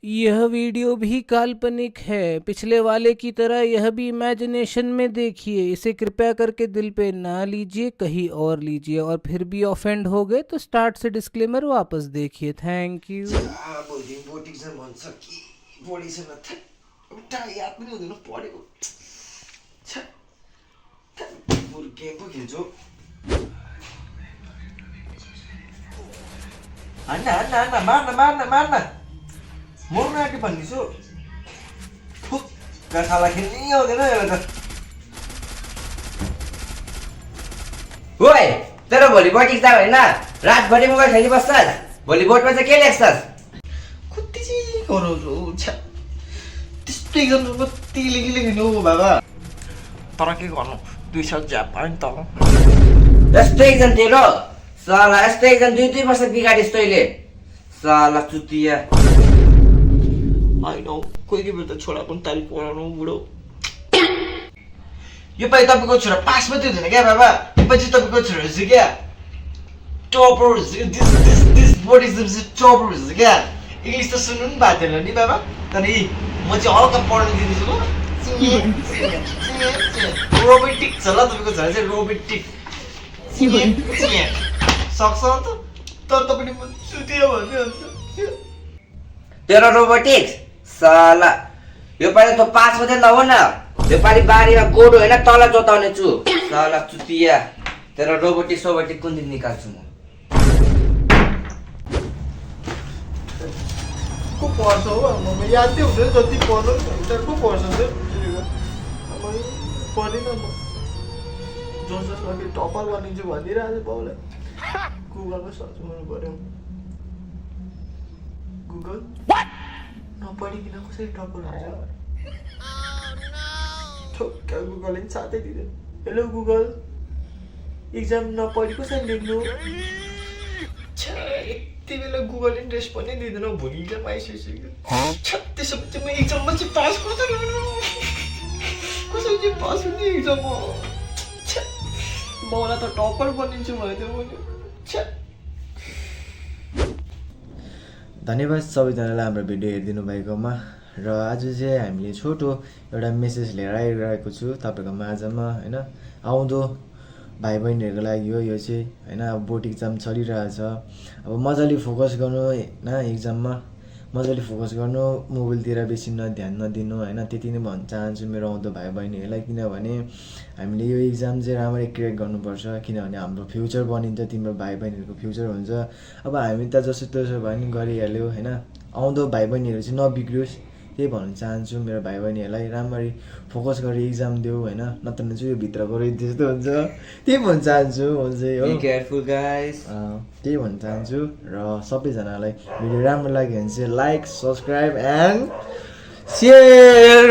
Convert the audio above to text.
यह वीडियो भी काल्पनिक है। पिछले वाले की तरह यह भी इमेजिनेशन में देखिए। इसे कृपया करके दिल पे ना लीजिए, कहीं और लीजिए। और फिर भी ऑफेंड हो गए तो स्टार्ट से डिस्क्लेमर वापस देखिए। Thank you. मर्नु आँटी भन्दैछु फुक्का खाला खेल्नै आउँदैन एउटा त ओए तेरो भोलि बोट इक्जाम होइन रातभरि मोबाइल खेलिबस्छस् भोलि बोर्डमा चाहिँ के लेख्छस् कति चाहिँ गराउँछु छ्या त्यस्तै गर्नु कति लेखिनु हो बाबा तर के गर्नु 200 ज्याप पायो नि त यस्तो इक्जाम तेरो साला यस्तो इक्जाम दुई वर्ष बिगाडिस् तैँले साला चुतिया होइन कोही बेला त छोरा पनि तारिफ पढाउनु बुढो योपालि तपाईँको छोरा पास मात्रै हुँदैन क्या बाबा योपालि चाहिँ तपाईँको छोरा चाहिँ क्या टपर हुन्छ दिस बोर्ड इक्जाम चाहिँ टपर हुन्छ क्या इङ्ग्लिस त सुन्नु पनि भएको थिएन नि बाबा तर म चाहिँ हल्का पढ्नु दिँदैछु ल रोबोटिक छ ल तपाईँको छोरा चाहिँ रोबोटिक सक्छ त तर तपाईँले म सुत्यो भन्दै हुन्छ तेरो रोबोटिक्स साला योपालि त पास मात्रै नहो न योपालि बारीमा गोडो होइन तल जोताउने छु साला चुतिया तेरो रोबोटिक कुन दिन निकाल्छु म को पढ्छ हो म याद चाहिँ हुँदैन जति पढ्नु को पढ्छ पढिनँ म जसमा कि टपर बनिन्छु भनिरहेको छु बाउलाई गुगलमा सर्च गर्नु पर्यो गुगल नपढिकन कसरी टपर हुन्छ ठोक्का गुगलले पनि साथै दिँदैन हेलो गुगल इक्जाम नपढी कसरी लेख्नु यति बेला गुगलले पनि रेस्पोन्डै दिँदैन भोलि इक्जाम आइसक्यो त्यसो भने म इक्जाममा चाहिँ पास कसरी चाहिँ पास हुने इक्जाममा बाउलाई त टपर बनिन्छु भन्यो मैले धन्यवाद सबैजनालाई हाम्रो भिडियो हेरिदिनु भएकोमा र आज चाहिँ हामीले छोटो एउटा मेसेज लिएर आइरहेको छु तपाईँको माझमा होइन आउँदो भाइ बहिनीहरूको लागि हो यो चाहिँ होइन अब बोर्ड इक्जाम चलिरहेछ अब मजाले फोकस गर्नु होइन इक्जाममा मजाले फोकस गर्नु मोबाइलतिर बेसी ध्यान नदिनु होइन त्यति नै भन्न चाहन्छु मेरो आउँदो भाइ बहिनीहरूलाई किनभने हामीले यो इक्जाम चाहिँ राम्ररी क्र्याक गर्नुपर्छ किनभने हाम्रो फ्युचर बनिन्छ तिम्रो भाइ बहिनीहरूको फ्युचर हुन्छ अब हामी त जसो त्यसो भए पनि गरिहाल्यो होइन आउँदो भाइ बहिनीहरू चाहिँ नबिग्रियोस् त्यही भन्न चाहन्छु मेरो भाइ बहिनीहरूलाई राम्ररी फोकस गरेर इक्जाम देऊ होइन नत्र चाहिँ यो भित्र गएर त्यस्तो हुन्छ त्यही भन्न चाहन्छु म चाहिँ हो केयरफुल गाइस त्यही भन्न चाहन्छु र सबैजनालाई भिडियो राम्रो लाग्यो भने चाहिँ लाइक सब्सक्राइब एन्ड सेयर